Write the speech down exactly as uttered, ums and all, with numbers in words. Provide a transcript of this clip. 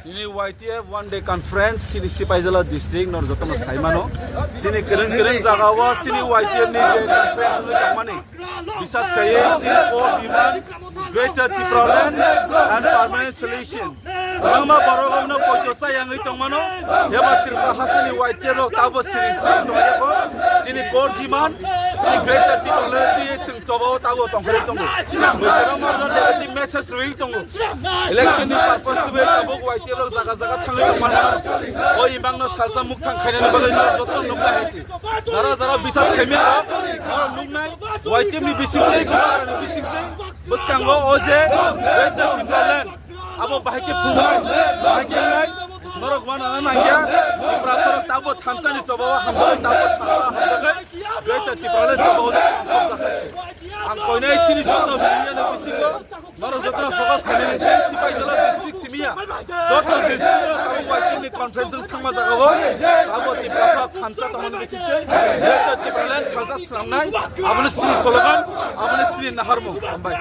Chini Y T F One Day Conference, chini Sipaijala District, nor jotono saimano. Chini kereng kereng jaga o, chini Y T F ni je conference wngwi tongmani. Bisas khaiwi chini core demand, Greater Tipraland and permanent solution. Bangma borok rokno poito sa yangwi tongmano. Eba Tripura hasteni Y T F rok tabo siri siri tongmani. Chini core demand, chini Greater Tipraland ni chini choba o tabo tongkhai tongo. Boikorok no negative message rwi tongo. Election ni purpose twi tabuk Y T F rok jaga jaga thangwi tongmani. O imang no salsa mukthang khainani bagwi no joto nukna hai se. Jara jara bisas khaimya rok, oro nuknai Y T F ni bising tei gwnang ni bising tei bwskango o je Greater Tipraland. Abo bahai khe phungnai, bahai khe nai, norok wana na nangya, Tiprasa rok tabo thansa ni choba o hamjak, tabo thansa hamjak, Greater Tipraland choba o hamjak. Ang koinai chini joto media ni bisingo, norok joto focus khainani tei Sipaijala district simiya. Joto district o tabuk Y T F ni conference wng thangma jaga o, abo Tiprasa thansa tongmani bising tei, Greater Tipraland salsa swnamnai, abono chini slogan, abono chini naharmung. Hambai.